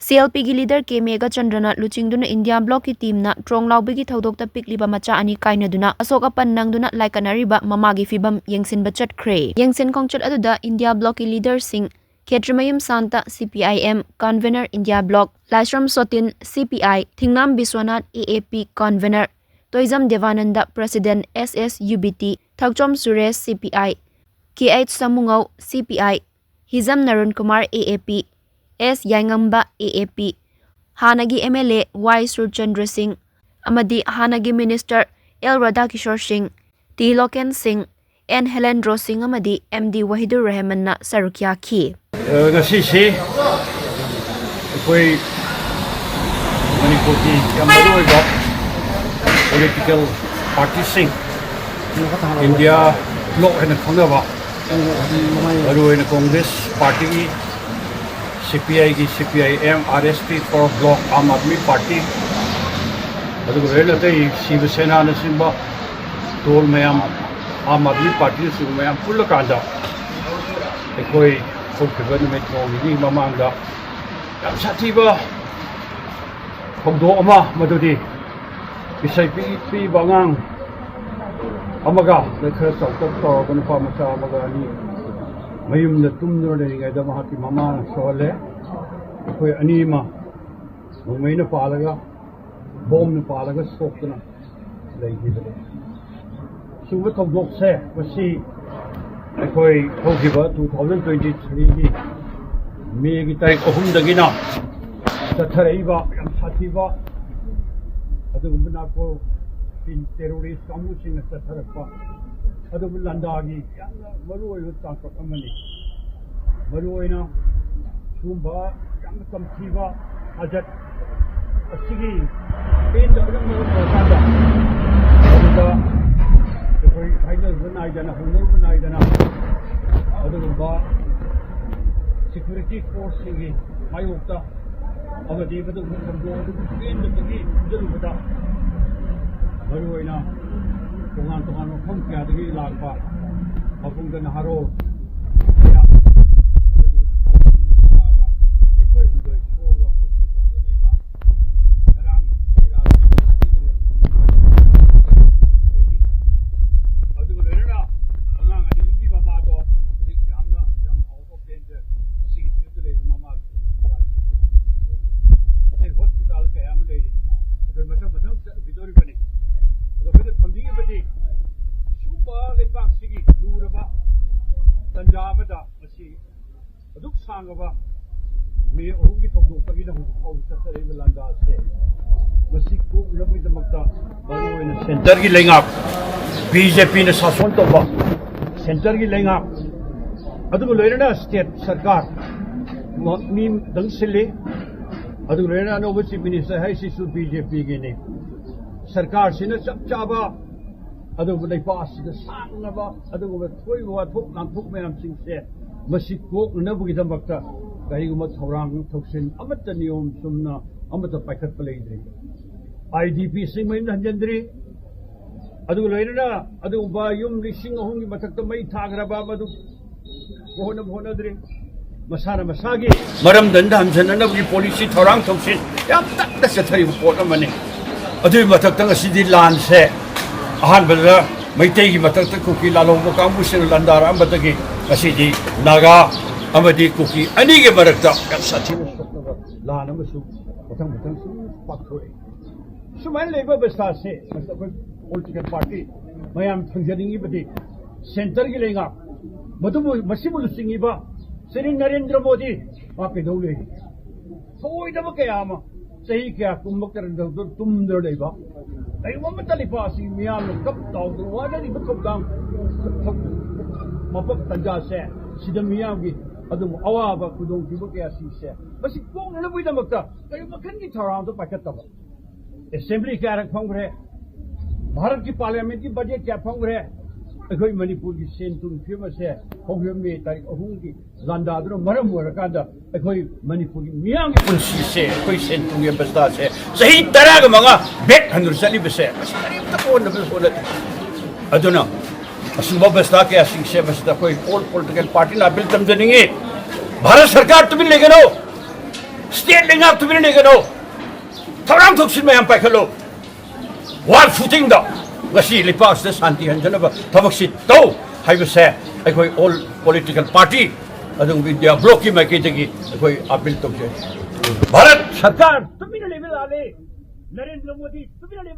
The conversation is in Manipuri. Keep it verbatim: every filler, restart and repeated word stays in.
ꯁꯤ ꯑꯦꯜ ꯄꯤꯒꯤ ꯂꯤꯗꯔ ꯀꯦ ꯃꯦꯘꯆꯟꯗ꯭ꯔꯅ ꯂꯨꯆꯤꯡꯗꯨꯅ ꯏꯟꯗꯤꯌꯥ ꯕ꯭ꯂꯣꯛꯀꯤ ꯇꯤꯝꯅ ꯇ꯭ꯔꯣꯡ ꯂꯥꯎꯕꯒꯤ ꯊꯧꯗꯣꯛꯇ ꯄꯤꯛꯂꯤꯕ ꯃꯆꯥ ꯑꯅꯤ ꯀꯥꯏꯅꯗꯨꯅ ꯑꯁꯣꯛ ꯑꯄꯟ ꯅꯪꯗꯨꯅ ꯂꯥꯏꯀꯠꯅꯔꯤꯕ ꯃꯃꯥꯒꯤ ꯐꯤꯕꯝ ꯌꯦꯡꯁꯤꯟꯕ ꯆꯠꯈ꯭ꯔꯦ꯫ ꯌꯦꯡꯁꯤꯟ ꯈꯣꯡꯆꯠ ꯑꯗꯨꯗ India ꯕ꯭ꯂꯣꯛꯀꯤ ꯂꯤꯗꯔꯁꯤꯡ Khetrimayum Santa, C P I M convenor India bloc, Laishram Sotin, C P I, Thingnam Biswanath, A A P convenor, Toijam Debananda, president, S S U B T, Thakchom Suresh, C P I, K H ꯁꯃꯨꯉꯧ, ꯁꯤ P I, Hijam ꯅꯔꯨꯟ Kumar, A A P, S ꯌꯥꯏꯉꯝꯕ, A A ꯄꯤ, ꯍꯥꯟꯅꯒꯤ ꯑꯦꯝ ꯑꯦꯜ ꯑꯦ ꯋꯥꯏ ꯁꯨꯔꯆꯟꯗ꯭ꯔ ꯁꯤꯡ ꯑꯃꯗꯤ ꯍꯥꯟꯅꯒꯤ ꯃꯤꯅꯤꯁꯇꯔ ꯑꯦꯜ ꯔꯥꯙꯥꯀꯤꯁꯣꯔ ꯁꯤꯡ, ꯇꯤ ꯂꯣꯀꯦꯟ ꯁꯤꯡ, ꯑꯦꯟ ꯍꯦꯂꯦꯟꯗ꯭ꯔꯣ ꯁꯤꯡ ꯑꯃꯗꯤ ꯑꯦꯝ ꯗꯤ ꯋꯥꯍꯤꯗꯨꯔ ꯔꯍꯃꯟꯅ ꯁꯔꯨꯛ ꯌꯥꯈꯤ꯫ ꯑ, ꯉꯁꯤꯁꯤ ꯑꯩꯈꯣꯏ ꯃꯅꯤꯄꯨꯔꯒꯤ ꯌꯥꯝ ꯃꯔꯨꯑꯣꯏꯕ ꯄꯣꯂꯤꯇꯤꯀꯦꯜ ꯄꯥꯔꯇꯤꯁꯤꯡ, ꯏꯟꯗꯤꯌꯥ ꯕ꯭ꯂꯣꯛ ꯍꯥꯏꯅ ꯈꯪꯅꯕ, ꯃꯔꯨꯑꯣꯏꯅ ꯀꯣꯡꯒ꯭ꯔꯦꯁ ꯄꯥꯔꯇꯤꯒꯤ, ꯁꯤ ꯄꯤ ꯑꯥꯏꯒꯤ, C P I M, R S P Forward Bloc, Aam Aadmi Party, ꯑꯗꯨꯒ ꯂꯣꯏꯅ ꯑꯇꯩ ꯁꯤꯕ ꯁꯦꯅꯥꯅꯆꯤꯡꯕ ꯗꯣꯜ ꯃꯌꯥꯝ, ꯑꯥꯝ ꯑꯥꯗꯃꯤ ꯄꯥꯔꯇꯤꯅꯆꯤꯡꯕ ꯃꯌꯥꯝ ꯄꯨꯜꯂꯀꯥꯟꯗ ꯑꯩꯈꯣꯏ ꯍꯧꯈꯤꯕ ꯅꯨꯃꯤꯠ ꯅꯣꯡ ꯅꯤꯅꯤ ꯃꯃꯥꯡꯗ ꯌꯥꯝ ꯁꯥꯊꯤꯕ ꯊꯧꯗꯣꯛ ꯑꯃ, ꯃꯗꯨꯗꯤ ꯏꯁꯩ ꯄꯤ-, ꯄꯤꯕ ꯑꯉꯥꯡ ꯑꯃꯒ, ꯑꯗꯩ ꯈꯔ ꯆꯥꯎꯇꯛ ꯇꯧꯔꯕ ꯅꯨꯄꯥ ꯃꯆꯥ ꯑꯃꯒ ꯑꯅꯤ ꯃꯌꯨꯝꯗ ꯇꯨꯝꯗꯨꯅ ꯂꯩꯔꯤꯉꯩꯗ ꯃꯍꯥꯛꯀꯤ ꯃꯃꯥꯅ ꯁꯣꯛꯍꯜꯂꯦ꯫ ꯑꯩꯈꯣꯏ ꯑꯅꯤ ꯑꯃ ꯅꯣꯡꯃꯩꯅ ꯄꯥꯜꯂꯒ, ꯕꯣꯝꯅ ꯄꯥꯜꯂꯒ ꯁꯣꯛꯇꯨꯅ ꯂꯩꯈꯤꯕꯅꯤ꯫ ꯁꯤꯒꯨꯝꯕ ꯊꯧꯗꯣꯛꯁꯦ ꯃꯁꯤ ꯑꯩꯈꯣꯏ ꯍꯧꯈꯤꯕ two thousand twenty threeꯒꯤ ꯃꯦꯒꯤ ꯇꯥꯔꯤꯛ ꯑꯍꯨꯝꯗꯒꯤꯅ ꯆꯠꯊꯔꯛꯏꯕ ꯌꯥꯝ ꯁꯥꯊꯤꯕ ꯑꯗꯨꯒꯨꯝꯕ ꯅꯥꯔꯀꯣ ꯇꯦꯔꯣꯔꯤꯁ ꯀꯥꯡꯕꯨꯁꯤꯡꯅ ꯆꯠꯊꯔꯛꯄ ꯑꯗꯨꯒꯨꯝꯕ ꯂꯥꯟꯗꯥꯒꯤ ꯌꯥꯝꯅ ꯃꯔꯨꯑꯣꯏꯕ ꯇꯥꯡꯀꯛ ꯑꯃꯅꯤ꯫ ꯃꯔꯨꯑꯣꯏꯅ ꯁꯤꯒꯨꯝꯕ ꯌꯥꯝꯅ ꯇꯝꯊꯤꯕ ꯍꯥꯖꯠ ꯑꯁꯤꯒꯤ ꯄꯦꯟꯗꯕꯅ ꯃꯔꯝ ꯑꯣꯏꯔꯀꯥꯟꯗ ꯃꯗꯨꯗ ꯑꯩꯈꯣꯏ ꯍꯥꯏꯅꯔꯨꯕ ꯅꯥꯏꯗꯅ, ꯍꯧꯅꯔꯨꯕ ꯅꯥꯏꯗꯅ ꯑꯗꯨꯒꯨꯝꯕ ꯁꯦꯀ꯭ꯌꯨꯔꯤꯇꯤ ꯐꯣꯔꯁꯁꯤꯡꯒꯤ ꯃꯥꯌꯣꯛꯇ ꯑꯃꯗꯤ ꯃꯗꯨꯒꯨꯝꯕ ꯊꯧꯗꯣꯛ ꯑꯗꯨꯕꯨ ꯄꯦꯟꯗꯕꯒꯤ ꯈꯣꯝꯖꯤꯜꯂꯨꯕꯗ ꯃꯔꯨꯑꯣꯏꯅ ꯇꯣꯉꯥꯟ ꯇꯣꯉꯥꯟꯕ ꯃꯐꯝ ꯀꯌꯥꯗꯒꯤ ꯂꯥꯛꯄ ꯃꯄꯨꯡꯗ ꯅꯍꯥꯔꯣꯜ ꯀꯌꯥ ꯑꯩꯈꯣꯏ ꯍꯨꯟꯗꯣꯛ ꯊꯣꯛꯑꯒ ꯃꯤ ꯑꯍꯨꯝꯒꯤ ꯊꯧꯗꯣꯛꯇꯒꯤꯅ ꯍꯧꯖꯤꯛ ꯐꯥꯎꯕ ꯆꯠꯊꯔꯛꯏꯕ ꯂꯥꯟꯗꯥꯁꯦ, ꯃꯁꯤ ꯀꯣꯛꯅꯕꯒꯤꯗꯃꯛꯇ ꯃꯔꯨꯑꯣꯏꯅ ꯁꯦꯟꯇꯔꯒꯤ ꯂꯩꯉꯥꯛ, ꯕꯤ ꯖꯦ ꯄꯤꯅ ꯁꯥꯁꯣꯟ ꯇꯧꯕ ꯁꯦꯟꯇꯔꯒꯤ ꯂꯩꯉꯥꯛ, ꯑꯗꯨꯒ ꯂꯣꯏꯅꯅ ꯁ꯭ꯇꯦꯠ ꯁꯔꯀꯥꯔ ꯃ-, ꯃꯤ ꯗꯪ ꯁꯤꯜꯂꯤ꯫ ꯑꯗꯨꯒ ꯂꯣꯏꯅꯅ ꯑꯅꯧꯕ ꯆꯤꯐ ꯃꯤꯅꯤꯁꯇꯔ ꯍꯥꯏꯁꯤꯁꯨ ꯕꯤ ꯖꯦ ꯄꯤꯒꯤꯅꯤ꯫ ꯁꯔꯀꯥꯔꯁꯤꯅ ꯆꯞ ꯆꯥꯕ ꯑꯗꯨꯒꯨꯝꯕ ꯂꯩꯄꯥꯛ ꯑꯁꯤꯗ ꯁꯥꯡꯂꯕ ꯑꯗꯨꯒꯨꯝꯕ ꯊꯣꯛꯏꯕ ꯋꯥꯊꯣꯛ ꯂꯥꯟꯊꯣꯛ ꯃꯌꯥꯝꯁꯤꯡꯁꯦ ꯃꯁꯤ ꯀꯣꯛꯅꯅꯕꯒꯤꯗꯃꯛꯇ ꯀꯔꯤꯒꯨꯝꯕ ꯊꯧꯔꯥꯡ ꯊꯧꯁꯤꯟ ꯑꯃꯠꯇ ꯅꯤꯌꯣꯝ ꯆꯨꯝꯅ ꯑꯃꯠꯇ ꯄꯥꯏꯈꯠꯄ ꯂꯩꯇ꯭ꯔꯤ꯫ ꯑꯥꯏ ꯗꯤ ꯄꯤꯁꯤꯡ ꯃꯌꯨꯝꯗ ꯍꯟꯖꯤꯟꯗ꯭ꯔꯤ꯫ ꯑꯗꯨꯒ ꯂꯣꯏꯅꯅ ꯑꯗꯨꯒꯨꯝꯕ ꯌꯨꯝ ꯂꯤꯁꯤꯡ ꯑꯍꯨꯝꯒꯤ ꯃꯊꯛꯇ ꯃꯩ ꯊꯥꯈ꯭ꯔꯕ ꯃꯗꯨ ꯍꯣꯠꯅꯕ ꯍꯣꯠꯅꯗ꯭ꯔꯤ꯫ ꯃꯁꯥꯅ ꯃꯁꯥꯒꯤ ꯃꯔꯝꯗ ꯍꯟꯖꯟꯅꯅꯕꯒꯤ ꯄꯣꯂꯤꯁꯤ ꯊꯧꯔꯥꯡ ꯊꯧꯁꯤꯜ ꯌꯥꯝ ꯇꯞꯅ ꯆꯠꯊꯔꯤꯕ ꯄꯣꯠ ꯑꯃꯅꯤ꯫ ꯑꯗꯨꯒꯤ ꯃꯊꯛꯇ ꯉꯁꯤꯗꯤ ꯂꯥꯟꯁꯦ ꯑꯍꯥꯟꯕꯗ ꯃꯩꯇꯩꯒꯤ ꯃꯊꯛꯇ ꯀꯨꯀꯤ ꯂꯥꯜꯍꯧꯕ ꯀꯥꯡꯕꯨꯁꯤꯡꯅ ꯂꯥꯟꯗꯥꯔꯛꯑꯝꯕꯗꯒꯤ ꯉꯁꯤꯗꯤ ꯅꯥꯒꯥ ꯑꯃꯗꯤ ꯀꯨꯀꯤ ꯑꯅꯤꯒꯤ ꯃꯔꯛꯇ ꯌꯥꯝ ꯁꯥꯊꯤꯅ ꯁꯣꯛꯅꯕ ꯂꯥꯟ ꯑꯃꯁꯨ ꯃꯊꯪ ꯃꯊꯪ ꯁꯨꯝ ꯄꯥꯛꯊꯣꯛꯑꯦ꯫ ꯁꯨꯃꯥꯏꯅ ꯂꯩꯕ ꯑꯕꯁꯊꯥꯁꯦ ꯃꯁꯤꯗ ꯑꯩꯈꯣꯏ ꯄꯣꯂꯤꯇꯤꯀꯦꯜ ꯄꯥꯔꯇꯤ ꯃꯌꯥꯝ ꯊꯝꯖꯅꯤꯡꯉꯤꯕꯗꯤ ꯁꯦꯟꯇꯔꯒꯤ ꯂꯩꯉꯥꯛ, ꯃꯗꯨꯕꯨ, ꯃꯁꯤꯕꯨ ꯂꯨꯆꯤꯡꯉꯤꯕ ꯁ꯭ꯔꯤ ꯅꯔꯦꯟꯗ꯭ꯔ ꯃꯣꯗꯤ ꯃꯥ ꯀꯩꯗꯧ ꯂꯩꯔꯤ? ꯊꯧꯑꯣꯏꯗꯕ ꯀꯌꯥ ꯑꯃ ꯆꯍꯤ ꯀꯌꯥ ꯀꯨꯝꯃꯛꯇꯅ ꯇꯨꯝꯗꯅ ꯂꯩꯕ, ꯀꯔꯤꯒꯨꯝꯕ ꯑꯃꯠꯇ ꯂꯩꯄꯥꯛ ꯑꯁꯤ ꯃꯤꯌꯥꯝꯅ ꯀꯞ ꯇꯥꯎꯗꯅ ꯋꯥꯅꯔꯤꯕ ꯊꯧꯗꯥꯡ, ꯃꯐꯝ ꯇꯟꯖꯥꯁꯦ ꯁꯤꯗ ꯃꯤꯌꯥꯝꯒꯤ ꯑꯗꯨꯝ ꯑꯋꯥꯕ ꯈꯨꯗꯣꯡꯊꯤꯕ ꯀꯌꯥꯁꯤꯡꯁꯦ ꯃꯁꯤ ꯀꯣꯛꯅꯅꯕꯒꯤꯗꯃꯛꯇ ꯀꯔꯤ ꯃꯈꯜꯒꯤ ꯊꯧꯔꯥꯡꯗꯣ ꯄꯥꯏꯈꯠꯇꯕ? ꯑꯦꯁꯦꯝꯕ꯭ꯂꯤ ꯀꯌꯥꯔꯛ ꯐꯝꯈ꯭ꯔꯦ, ꯚꯥꯔꯠꯀꯤ ꯄꯥꯔꯂꯤꯌꯥꯃꯦꯟꯠꯀꯤ ꯕꯖꯦꯠ ꯀꯌꯥ ꯐꯝꯈ꯭ꯔꯦ, ꯑꯩꯈꯣꯏ ꯃꯅꯤꯄꯨꯔꯒꯤ ꯁꯦꯟ ꯊꯨꯝ ꯐꯤꯕꯝ ꯑꯁꯦ ꯍꯧꯈꯤꯕ ꯃꯦ ꯇꯥꯔꯤꯛ ꯑꯍꯨꯝꯒꯤ ꯂꯥꯟꯗꯥꯗꯨꯅ ꯃꯔꯝ ꯑꯣꯏꯔꯀꯥꯟꯗ ꯑꯩꯈꯣꯏ ꯃꯅꯤꯄꯨꯔꯒꯤ ꯃꯤꯌꯥꯝꯒꯤ ꯄꯨꯟꯁꯤꯁꯦ, ꯑꯩꯈꯣꯏ ꯁꯦꯟ ꯊꯨꯝꯒꯤ ꯑꯕꯁꯊꯥꯁꯦ ꯆꯍꯤ ꯇꯔꯥꯒ ꯃꯉꯥ ꯕꯦꯛ ꯍꯟꯗꯨꯅ ꯆꯠꯂꯤꯕꯁꯦ ꯃꯁꯤ ꯀꯔꯤꯝꯇ ꯑꯣꯟꯅꯕ ꯍꯣꯠꯅꯗꯦ꯫ ꯑꯗꯨꯅ ꯑꯁꯤꯒꯨꯝꯕ ꯑꯕꯁꯊꯥ ꯀꯌꯥꯁꯤꯡꯁꯦ ꯃꯁꯤꯗ ꯑꯩꯈꯣꯏ ꯑꯣꯜ ꯄꯣꯂꯤꯇꯤꯀꯦꯜ ꯄꯥꯔꯇꯤꯅ ꯑꯄꯤꯜ ꯇꯝꯖꯅꯤꯡꯉꯤ꯫ ꯚꯥꯔꯠ ꯁꯔꯀꯥꯔ ꯇꯨꯃꯤꯟ ꯂꯩꯒꯅꯨ, ꯁ꯭ꯇꯦꯠ ꯂꯩꯉꯥꯛ ꯇꯨꯃꯤꯟ ꯂꯩꯒꯅꯨ, ꯊꯧꯔꯥꯡ ꯊꯧꯁꯤꯜ ꯃꯌꯥꯝ ꯄꯥꯏꯈꯠꯂꯨ꯫ ꯋꯥꯔ ꯐꯨꯇꯤꯡꯗ ꯉꯁꯤ ꯂꯩꯄꯥꯛꯁꯤꯗ ꯁꯥꯟꯇꯤ ꯍꯟꯖꯅꯕ ꯊꯕꯛꯁꯤ ꯇꯧ ꯍꯥꯏꯕꯁꯦ ꯑꯩꯈꯣꯏ ꯑꯣꯜ ꯄꯣꯂꯤꯇꯤꯀꯦꯜ ꯄꯥꯔꯇꯤ ꯑꯗꯨꯒ ꯏꯟꯗꯤꯌꯥ ꯕ꯭ꯂꯣꯛꯀꯤ ꯃꯥꯏꯀꯩꯗꯒꯤ ꯑꯩꯈꯣꯏ ꯑꯄꯤꯜ ꯇꯧꯖꯩ꯫ ꯚꯥꯔꯠ ꯁꯔꯀꯥꯔ ꯇꯨꯃꯤꯟꯅ ꯂꯩꯕ ꯂꯥꯜꯂꯦ꯫ ꯅꯔꯦꯟꯗ꯭ꯔ ꯃꯣꯗꯤ ꯇꯨꯃꯤꯟꯅ ꯂꯩꯕ